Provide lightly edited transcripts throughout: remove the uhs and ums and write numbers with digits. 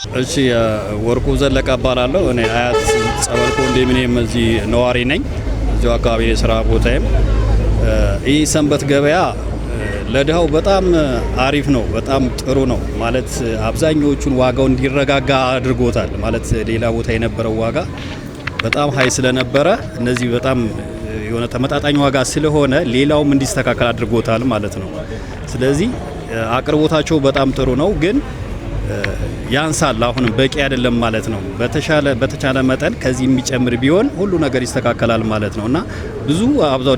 እሺ፣ ወርቁ ዘለቀ እባላለሁ። እኔ አያት ጸበል ኮንዶሚኒየም እዚህ ነዋሪ ነኝ። እዚሁ አካባቢ የስራ ቦታዬም። ይህ ሰንበት ገበያ ለድሃው በጣም አሪፍ ነው፣ በጣም ጥሩ ነው። ማለት አብዛኞቹን ዋጋው እንዲረጋጋ አድርጎታል። ማለት ሌላ ቦታ የነበረው ዋጋ በጣም high ስለነበረ እነዚህ በጣም የሆነ ተመጣጣኝ ዋጋ ስለሆነ ሌላውም እንዲስተካከል አድርጎታል ማለት ነው። ስለዚህ አቅርቦታቸው በጣም ጥሩ ነው፣ ግን ያንሳል። አሁንም በቂ አይደለም ማለት ነው። በተቻለ መጠን ከዚህ የሚጨምር ቢሆን ሁሉ ነገር ይስተካከላል ማለት ነው እና ብዙ አብዛው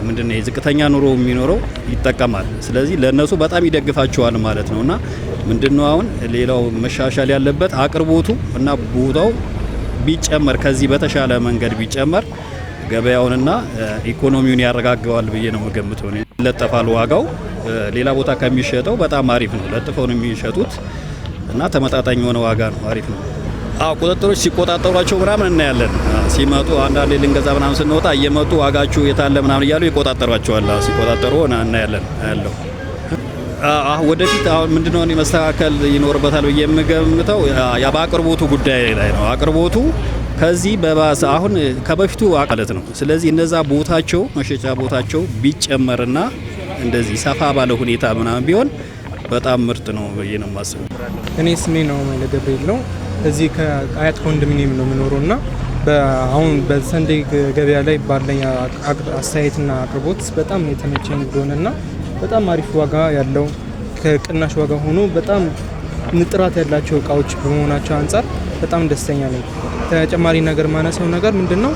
ምንድነው የዝቅተኛ ኑሮ የሚኖረው ይጠቀማል። ስለዚህ ለእነሱ በጣም ይደግፋቸዋል ማለት ነው እና ምንድነው አሁን ሌላው መሻሻል ያለበት አቅርቦቱ እና ቦታው ቢጨመር፣ ከዚህ በተሻለ መንገድ ቢጨመር ገበያውንና ኢኮኖሚውን ያረጋገዋል ብዬ ነው የምገምተው። ይለጠፋል ዋጋው፣ ሌላ ቦታ ከሚሸጠው በጣም አሪፍ ነው። ለጥፈው ነው የሚሸጡት እና ተመጣጣኝ የሆነ ዋጋ ነው። አሪፍ ነው። አዎ፣ ቁጥጥሮች ሲቆጣጠሯቸው ምናምን እናያለን። ሲመጡ አንዳንዴ ልንገዛ ምናምን ስንወጣ እየመጡ ዋጋችሁ የታለ ምናምን እያሉ ይቆጣጠሯቸዋል። ሲቆጣጠሩ እናያለን ያለው። ወደፊት አሁን ምንድነው እኔ መስተካከል ይኖርበታል ብዬ የምገምተው ያ በአቅርቦቱ ጉዳይ ላይ ነው። አቅርቦቱ ከዚህ በባሰ አሁን ከበፊቱ ማለት ነው። ስለዚህ እነዛ ቦታቸው፣ መሸጫ ቦታቸው ቢጨመርና እንደዚህ ሰፋ ባለ ሁኔታ ምናምን ቢሆን በጣም ምርጥ ነው ብዬ ነው የማስበው። እኔ ስሜ ነው ማይለ ገብርኤል ነው። እዚህ ከአያት ኮንዶሚኒየም ነው የምኖረው እና አሁን በ Sunday ገበያ ላይ ባለኝ አስተያየትና አቅርቦት በጣም የተመቸኝ እንደሆነና በጣም አሪፍ ዋጋ ያለው፣ ከቅናሽ ዋጋ ሆኖ በጣም ጥራት ያላቸው እቃዎች በመሆናቸው አንጻር በጣም ደስተኛ ነኝ። ተጨማሪ ነገር ማነሳው ነገር ምንድን ነው፣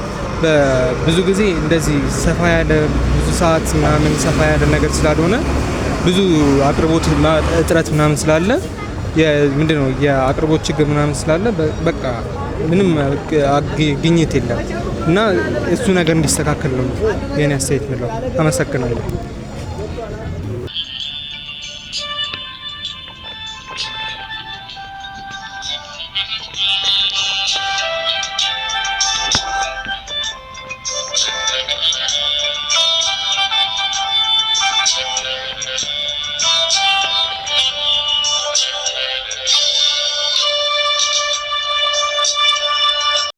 ብዙ ጊዜ እንደዚህ ሰፋ ያለ፣ ብዙ ሰዓት ምናምን ሰፋ ያለ ነገር ስላልሆነ፣ ብዙ አቅርቦት እጥረት ምናምን ስላለ፣ ምንድን ነው የአቅርቦት ችግር ምናምን ስላለ በቃ ምንም ግኝት የለም እና እሱ ነገር እንዲስተካከል ነው የኔ አስተያየት ምለው። አመሰግናለሁ።